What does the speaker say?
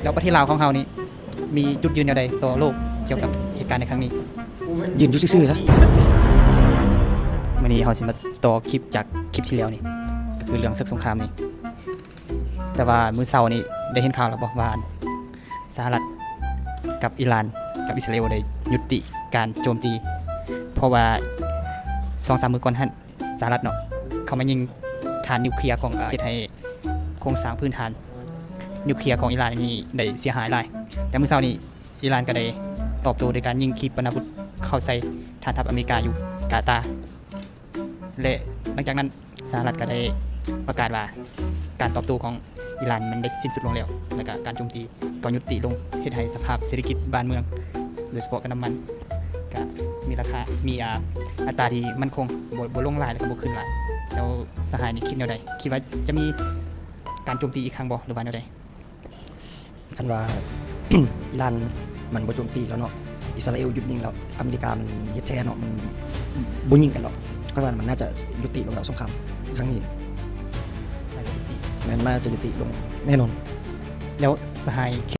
ແລ້ວປະເທດລາວຂອງເຮົານີ້ມີຈຸດຢືນແນວໃດຕໍ່ໂລກກ່ຽວກັບເຫດການໃນຄັ້ງນີ້? ຢືນຢູ່ຊື່ໆຊະ. ມື້ນີ້ເຮົາຊິມາຕໍ່ຄລິບຈາກຄລິບທີ່ແລ້ວນີ້ ກໍຄືເລື່ອງເສິກສົງຄາມນີ້. ແຕ່ວ່າມື້ເຊົ້ານີ້ໄດ້ເຫັນຂ່າວແລ້ວບໍ່ວ່າ ສະຫະລັດກັບອີຣານກັບອິດສະຣາເອວໄດ້ຍຸຕິການໂຈມຕີ ເພາະວ່າສອງສາມມື້ກ່ອນຫັ້ນ ສະຫະລັດເນາະ ເຂົ້າມາຍິງຖານນິວເຄລຍຂອງ ເຮັດໃຫ້ໂຄງສ້າງພື້ນຖານນິວເຄລຍຂອງອີຣານນີ້ໄດ້ເສຍຫາຍຫຼາຍ. ແຕ່ມື້ເຊົ້ານີ້ ອີຣານກໍໄດ້ຕອບໂຕ້ໂດຍການຍິງຂີປະນາວຸດເຂົ້າໃສ່ຖານທັບອາເມລິກາຢູ່ກາຕາ ແລະ ຫຼັງຈາກນັ້ນ ສະຫະລັດກໍໄດ້ປະກາດວ່າ ການຕອບໂຕ້ຂອງອີຣານມັນໄດ້ສິ້ນສຸດລົງແລ້ວ ແລະ ກະການໂຈມຕີກໍຍຸຕິລົງ ເຮັດໃຫ້ສະພາບເສດຖະກິດບ້ານເມືອງ ໂດຍສະເພາະກະນ້ຳມັນ ກະມີລາຄາ ມີ ອາ ອັດຕາທີ່ໝັ້ນຄົງ ບໍ່ ບໍ່ລົງຫຼາຍ ແລະ ກໍບໍ່ຂຶ້ນຫຼາຍ. ເຈົ້າສະຫາຍນີ້ຄິດແນວໃດ? ຄິດວ່າຈະມີການໂຈມຕີອີກຄັ້ງບໍ່ ຫຼືວ່າແນວໃດ? ຄັນວ່າ ອີຣານມັນບໍ່ໂຈມຕີແລ້ວເນາະ ອິດສະຣາເອວຢຸດຍິງແລ້ວ ອາເມລິກາມັນເຮັດແທ້ເນາະ ມັນບໍ່ຍິງກັນແລ້ວ ຂ້ອຍວ່າມັນໜ້າຈະຍຸຕິລົງແລ້ວ ສົງຄາມຄັ້ງນີ້ ໜ້າຈະຍຸຕິ ແມ່ນ ໜ້າຈະຍຸຕິລົງແນ່ນອນ. ແລ້ວສະຫາຍ